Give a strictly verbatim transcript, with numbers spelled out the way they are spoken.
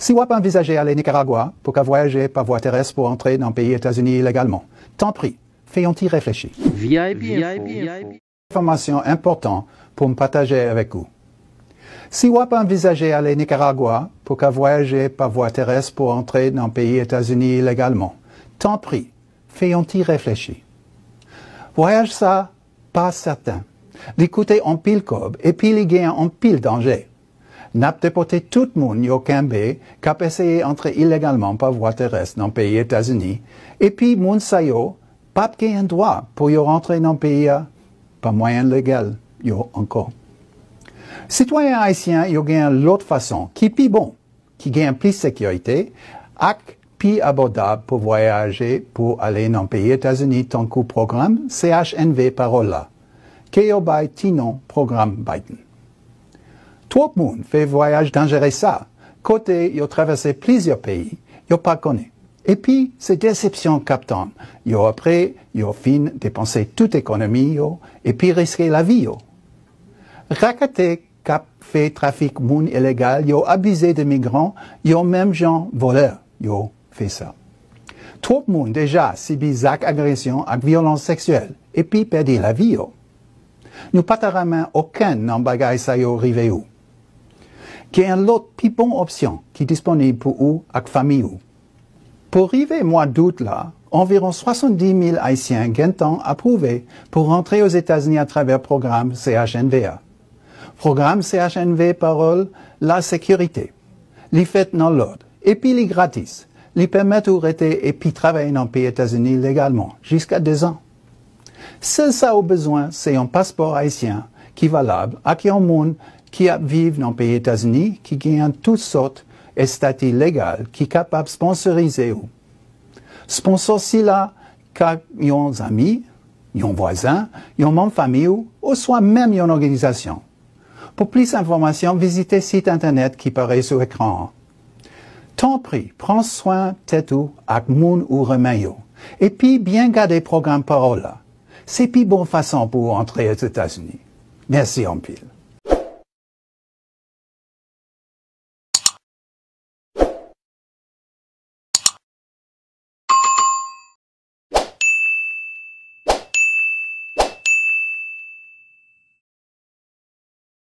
Si w ap anvizaje ale Nikaragwa pou ka vwayaje pa vwa terès pou antre nan peyi Etazini ilegalman, tanpri, fè yon ti reflechi. V I P Info. Enfòmasyon enpòtan pou m pataje avèk ou. Si w ap anvizaje ale Nikaragwa pou ka vwayaje pa vwa terès pou antre nan peyi Etazini ilegalman, tanpri, fè yon ti reflechi. Vwayaj sa pa sèten. Li koute anpil kòb epi li gen anpil danje. N ap depòte tout moun yo kenbe k ap eseye antre ilegalman pa vwa terès nan peyi Etazini, epi moun sa yo p ap genyen dwa pou yo rantre nan peyi a pa mwayen legal yo ankò. Sitwayen ayisyen yo genyen lòt fason ki pi bon, ki genyen plis sekirite ak pi abòdab pou vwayaje pou ale nan peyi Etazini, tankou pwogram C H N V Pawòl la, ke yo bay ti non Pwogram Biden. Twòp moun fè vwayaj danjere sa, kote yo travèse plizyè peyi yo pa konnen. Epi, se desepsyon k ap tann yo apre yo fin depanse tout ekonomi yo epi riske lavi yo. Raketè k ap fè trafik moun ilegal yo abize de migran yo menm jan vòlè yo fè sa. Twòp moun deja sibi zak agresyon ak vyolans seksyèl epi pèdi lavi yo. Nou pa ta renmen okenn nan bagay sa yo rive ou. Gen lòt pi bon opsyon ki disponib pou ou ak fanmi ou. Pou rive mwa dout la, anviwon swasanndis mil Ayisyen gentan apwouve pou rantre Ozetazini atravè pwogram C H N V a. Pwogram C H N V Pawòl la sekirite. Li fèt nan lòd, epi li gratis. Li pèmèt ou rete epi travay nan peyi Etazini legalman jiska dezan. Sèl sa ou bezwen se yon paspò ayisyen ki valab ak yon moun ki ap viv nan peyi Etazini ki genyen tout sòt estati legal ki kapab sponsorize ou. Sponsò sila ka yon zanmi, yon vwazen, yon manm fanmi w, oswa menm yon òganizasyon. Pou plis enfòmasyon, vizite sit entènèt ki parèt sou ekran an. Tanpri, pran swen tèt ou ak moun ou renmen yo, epi byen gade pwogram Pawòl la. Se pi bon fason pou w antre Ozetazini. Mèsi anpil.